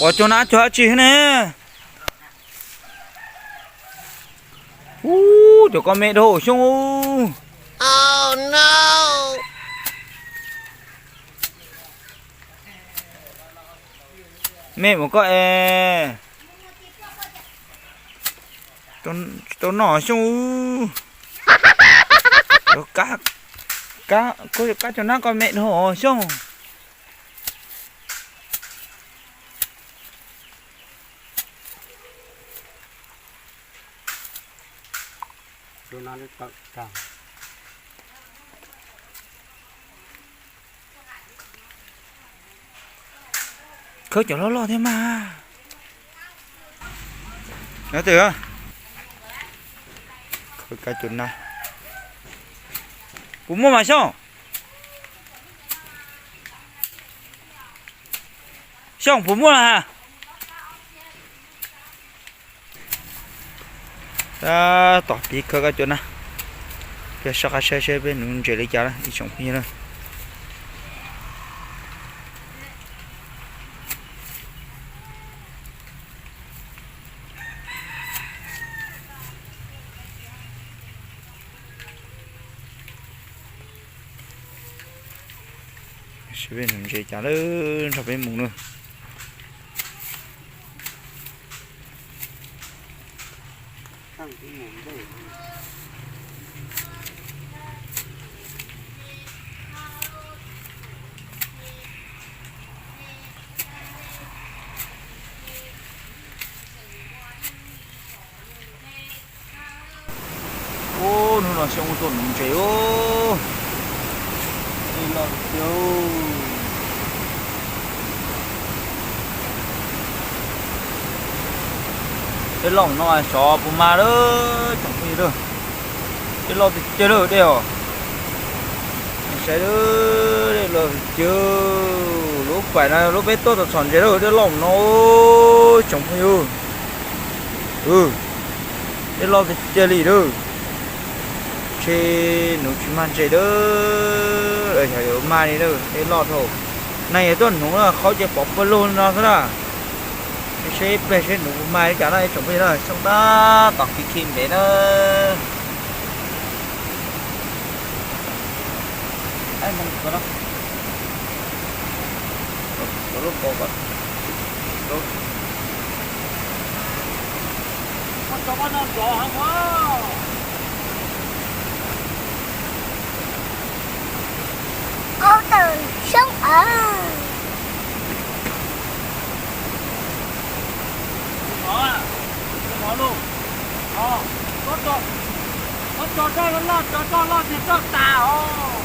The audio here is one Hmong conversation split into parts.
Ua cov nab cog dab tsi ne? Ub, cov ko me dhau Xyooj. Me mus koj es. Tsis tau noj Xyooj. Kab, kab cov nab ko me dhau Xyooj. Khawb cov loj loj thiab mas. Nyob twg? Khawb kab cov nab. Puas muaj mas Xyooj? Xyooj, puas muaj na? Tab tom pib khawb kab cov nab, peb soj qab saib seb peb nuv ntses li cas na ib tsoom phooj ywg na. Seb peb nuv ntses cas lawm nrog peb mus na. Ub, hnub no Xyooj tuaj nuv ntses os. Ej loj tiag. Dej loj no xyov puas mag lawm tsoom phooj ywg. Dej loj tiag tiag lawm dej os. Saib, dej loj tiag tiag. Lub paim no lub peb tuaj txog txhom ntses lawm, dej loj no tsoom phooj ywg. Dej loj tiag tiag li lawm. Ntshe nuv tsis mag ntses lawm, xyov yuav mag li lawm, dej loj dhau. Neeg yog tuaj nuv na, qhov ces pov pawg lug no xwb na. Seb ib pliag seb nuv puas mag li cas na tsoom phooj ywg na, Xyooj tab tom khi khi ntev na. Ub, tawm Xyooj a. Koj tso roj loj, tso roj loj tiag roj tas os.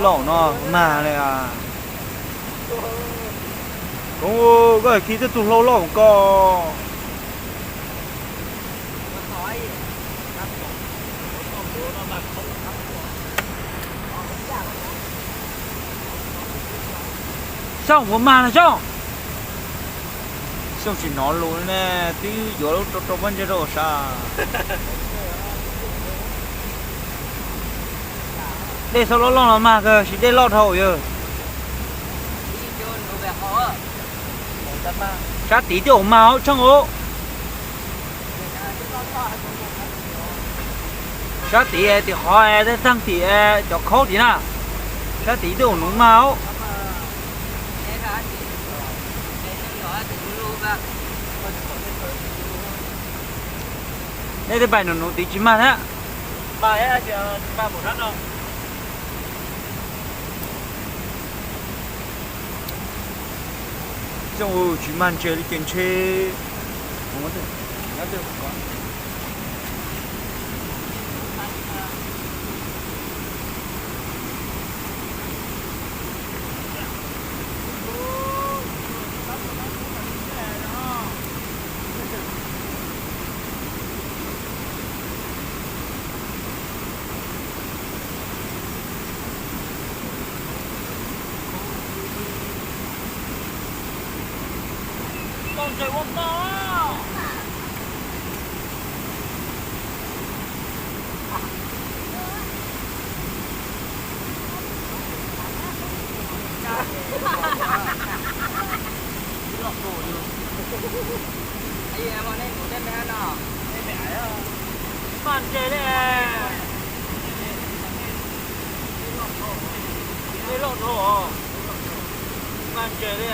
Loj no mag li. Koob, koj khi tej tug hlau loj ko. Xyooj, puas mag no Xyooj? Xyooj tsis hnov lus ne, twb yuav lub rau rau pob ntseg rau sav. Dej txhob loj loj los mag kawg, sis dej loj dhau yawg. Sab tid twb ua mag ub Xyooj ub. Sab tid tim qhov tag tim cov khaub tid na. Sab tid twb ua nuv mag ub. Nej twb pais nuv nuv tid tsis mag thiab. Xyooj, tsis mag ntses li ces ntshe. Mag ntses li. Dej loj dhau. Mag ntses li.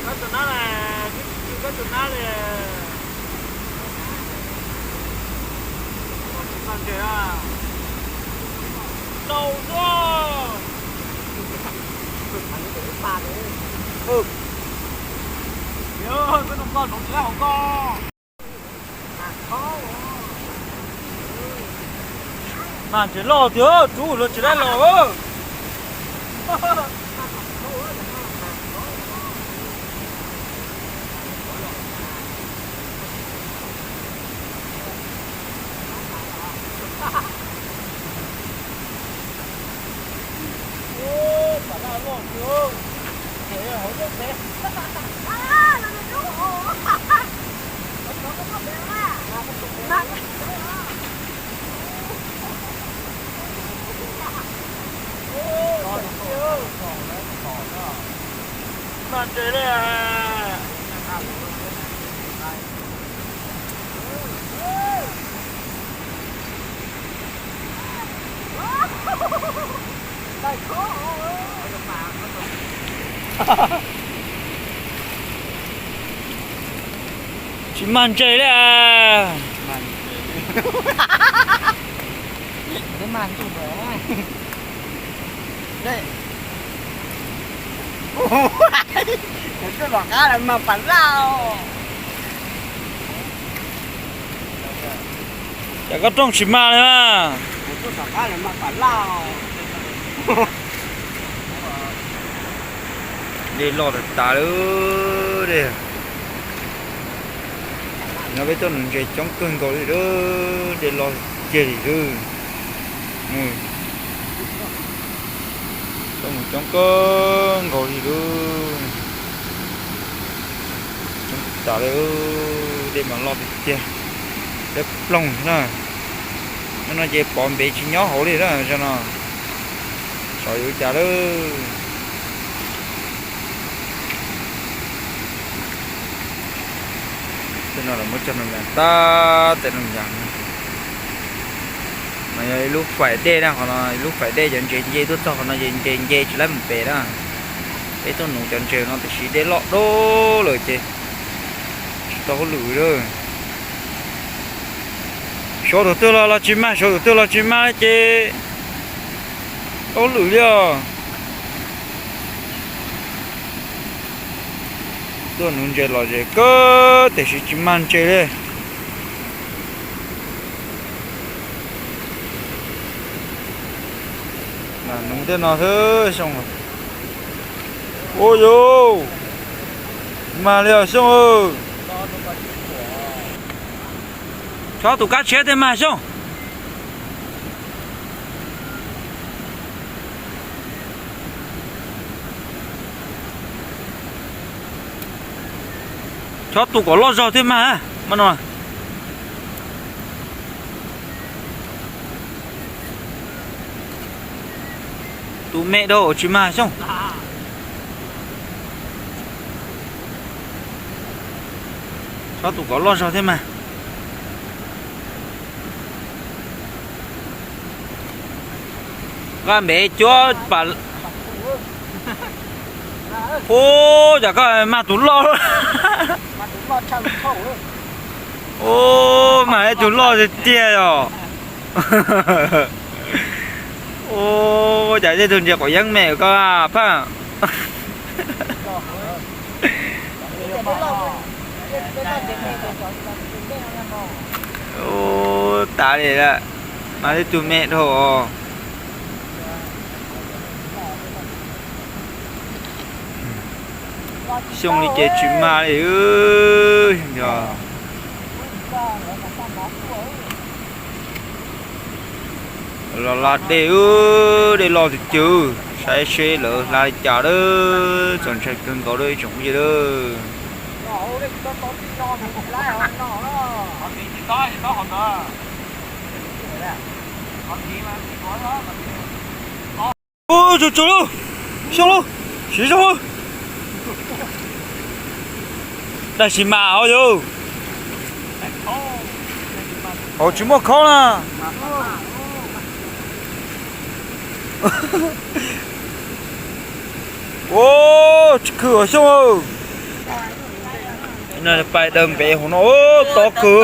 Koj tus nab, koj tus nab li. Mag ntses a. Nau xwb. Koj tus koj zoov tsis lab hauv koj. Mag ntses loj tiag, rub luag tsis lab los. Mag ntses li. Tsis mag ntses li. Tuaj tom qab lawv mag pas laj. Cas koj rooj tsis mag li mas. Dej loj tas tas lawm dej. No peb tuaj nuv ntses coob kawg nkaus li lawm, dej loj tiag li lawm. Tuaj nuv coob kawg nkaus li lawm. Coob tas li, dej mas loj tiag tiag. Dej ploog na. Nyob no ces pov npev tsis nyob hauv li na, zoo no. Xyov yuav ua cas lawm. Tej no los muab cog noo yas tag, tej noo yas no. No yog ib lub faim dej na, qhov no ib lub faim dej, cov ntses nce tuaj txog qhov no ces ntses nce tsis laib mus pem na. Peb tuaj nuv cov ntses no tiam sis dej loj dub lawm ces tsis tau hauj lwm lawm. Suav tus twg los los tsis mag, suav tus twg los tsis mag ces tau hauj lwm li os. Tuaj nuv ntses lom zem kawg tiam sis tsis mag ntses li. Nuv tej no xwb Xyooj. Ua yus mag li os Xyooj. Chob tus kab tshiab tej mag Xyooj. Chob tus kom loj zog tej mag, mas no. Tus me dhau tsis mag Xyooj. Chob tus kom loj zog thiab mas. Nqa npev cuab pam. Ub, cas koj mag tus loj. Ub, mag ib tug loj tiag tiag yom. Ub, cas tej tug ntses quav yeeb me koj phaj. Ub, tas li lawm, mag ib tug me dhau. Xyoo li ces tsis mag li. Yog los hla dej, dej loj tiag tiag, saib seb lawv hla li cas lawm, txaus ntshai kawg nkaus lawm ib tsoom phooj ywg lawm. Ub, tsuag tsuag lauj, Xyooj lauj, siv zoo lauj. Daj sis mas hauv yus, hauv tsis muaj khaub na. Ua, tsis khw hauv Xyooj. Pais daws npev hauv no, tov khw.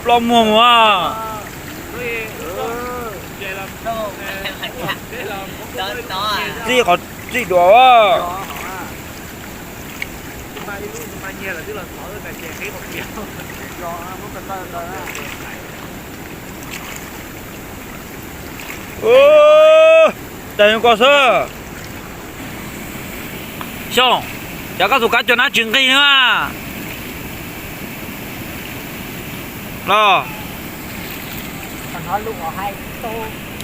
Ploj muag mus. Txij qhov txij duav. Ub, cas zoo koj xwb. Xyooj, cas koj tus kab cov nab tsis nqig na. Los,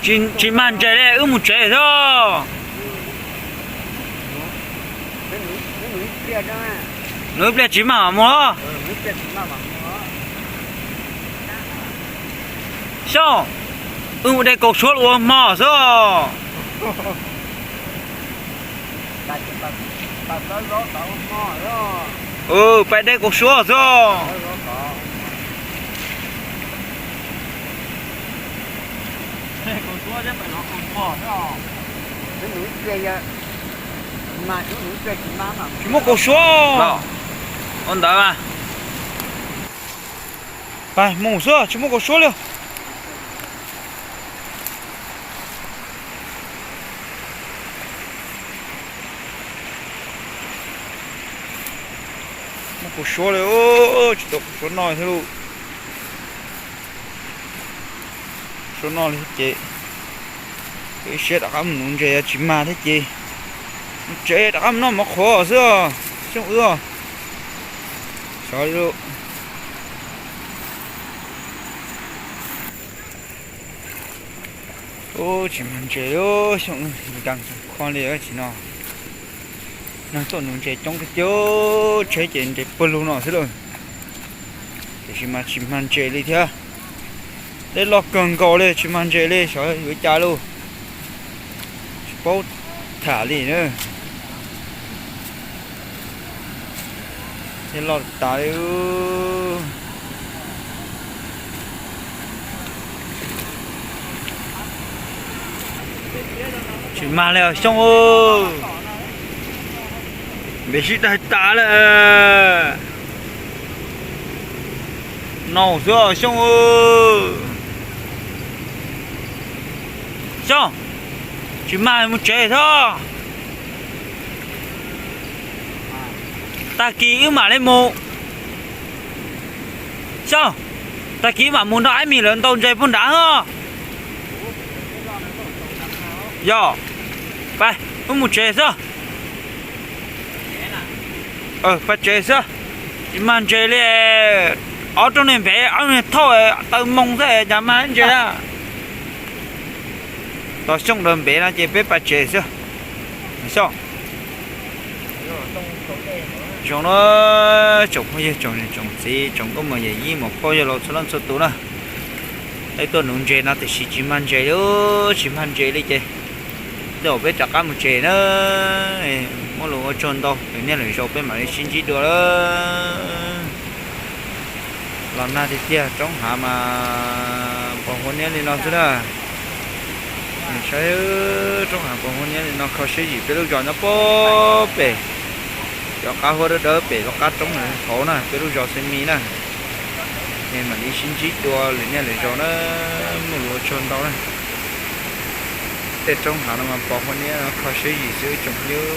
tsis mag ntses li, wb mus tsev xwb. Nws ib pliag tsis mag mam mus. Xyooj, wb mus de kaus suab los ua hmo xwb. Pais de kaus suab xwb. Tsis muaj kaus suab. Ua ntawd mas. Pais mus xwb, tsis muaj kaus suab li. Muaj kaus suab li, tsis tau kaus suab noj thiab lauj. Suab noj li ces, ib siab rov qab mus nuv ntses, yog tsis mag thiab ces mus tsev rov qab mus noj mov qhuav xwb os, Xyooj wb os. Ub, tsis mag ntses li, Xyooj, nkees kho li tsis no. Neeg tuaj nuv ntses coob tiag tiag, tsheb ces nres puag lug no xwb lauj. Tiam sis mas tsis mag ntses li thiab. Dej loj kawg nkaus li, tsis mag ntses li, xyov yuav cas lauj. Tsis paub tham li na. Dej loj tas li. Tsis mag li os Xyooj. Npem sib daig tas lawm. Naus xwb os Xyooj. Xyooj, tsis mag mus tsev xwb. Tag kis wb mam li mus. Xyooj, tag kis wb mam mus nrog Aib Mis lawv ntaus ntses puag nrad os. Yog, pab wb mus tsev xwb. Pab tsev xwb. Tsis mag ntses li. Ob rooj niag npem, ob niag thauj taw moo xwb cas mag ntses. Tos Xyooj lawv npem no ces peb pab tsev xwb. Xyooj, zoo na, tsoom phooj ywg tsoom niam tsoom txiv tsoom nkauj muam yawm yij muam phauj yawg laus txhua leej txhua tus na. Peb tuaj nuv ntses no tiam sis tsis mag ntses li, tsis mag ntses li ces tej zaum peb rov qab mus tsev na. Muaj lus ua tsaug ntau, lwm niaj lwm zaus peb mam li sib ntsib dua lawm. Los nag tiag tiag, roob hav mas npog huab niab li no xwb na. Saib, roob hav npog huab niab li no, kho siab yim peb lub zos nyob puag pem, cov qab huab dawb dawb pem lub qab roob hauv na, peb lub zos Xeem Mis na. Es mam li sib ntsib dua lwm niaj lwm zaus na, muaj lus ua tsaug ntau na. Tej roob hav no mas npog huab niab no kho siab yim xwb tsoom phooj ywg.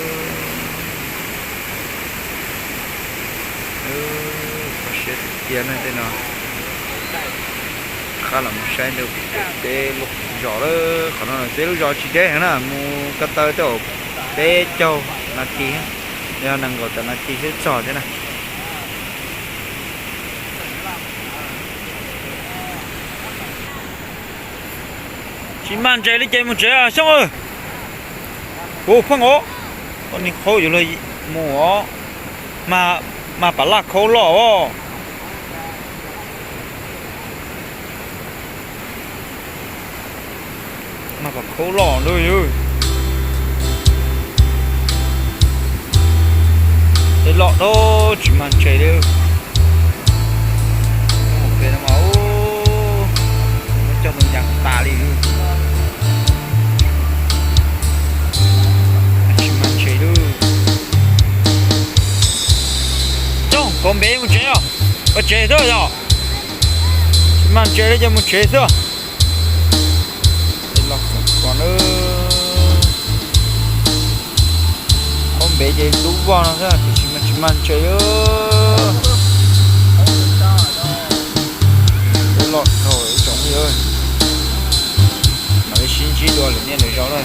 Kho siab tiag tiag na tej no. Qab los mus saib ntawm peb lub zos lawm, qhov no peb lub zos tsis deb heev na, mus ko taw tej zaum peb caug nas this, yog nees nkaum tawm nas this xwb txog thiab na. Tsis mag ntses li ces mus tsev Xyooj. Kuv pheej os, koj niag qhaub yuav luag mus os, mag pam laj khaub loj os. Mag pam khaub loj na yog. Tej loj dab tsis mag ntses li. Mus pem no mas muab coj tus ncaas tas li. Tsis mag ntses li. Coj kov npev mus tsev os, koj tsev xwb yog. Tsis mag ntses li ces mus tsev xwb. Tej loj kov na. Khaub npev ces ntub vog no xwb tiam sis mas tsis mag ntses li. Tej loj dhau ib tsoom phooj ywg. Mam li sib ntsib dua lwm niaj lwm zaus na.